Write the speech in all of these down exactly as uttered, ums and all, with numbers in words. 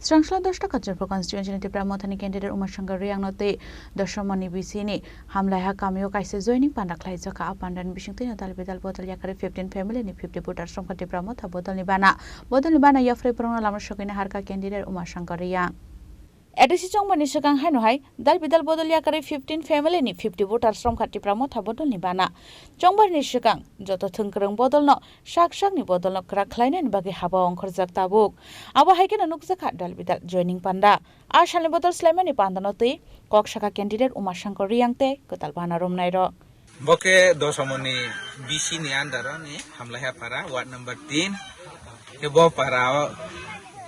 Srangsla dosta Kanchanpur constituency ni Tipra Mothani candidate Uma Shankar Reang no tei Dosomoni B C ni Hamlaiha kamio kaisa joining panda khlaijak kha. A panda ni bisingtwi no dal bidal bodol yakarwi fifteen family ni fifty voters romkha Tipra Motha bodol ni bana. Bodol ni bana yapharwi borok no lama sogwi naharkha candidate Uma Shankar Reang. A D C chongbar ni swkang haino hai dal bidal bodol yakarwi fifteen family ni fifty voters romkha Tipra Motha bodol ni bana. Chongbar ni swkang joto thwngkwrwng bodol no sak sakni bodolno kwrak khlainani bagwi haba ongkhorjak tabuk. Abo hai kheno nukjakha dal bidal joining panda. A salni bodol swlaimani pandano twi kok sakha candidate Uma Shankar Reang tei kwtal bana romnairok. Bo khe Dosomoni B C ni under ni Hamlaiha para, ward number tin. Khe bo para o,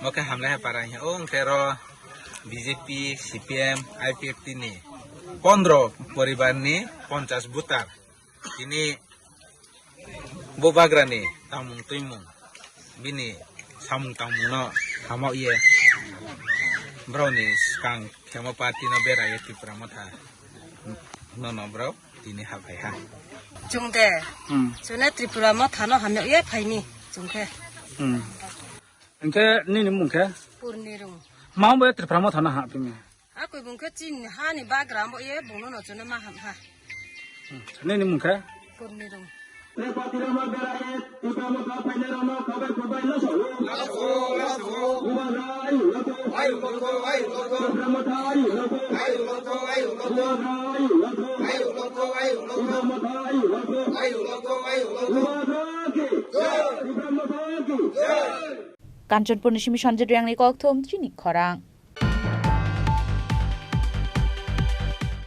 bo khe Hamlaiha para hiya o, hwnkhe ro B J P, C P M, I P F T ni pondro poribar ni ponchas voter. Tini Bubagrani tangmung twimung, bini samung tangmungno hamao ye borokni swkang khemo party no bera ye Tipra Motha nono borok tini haphai ha. Chwng de, Hmm. Chwngno Tripura Motha no hamao ye phaini chwng khe. Hmm. Hwnkhe nini mung khe? Purni rung. Ma bo Tripura Motha no ha phimi? A koi bung khe chini hani bagra bo ye bungno no chwngno ma ham ha. Nini mung khe? Purni rung. Kanchanpur ni simi Sanjay Reang ni kokthum chini khorang.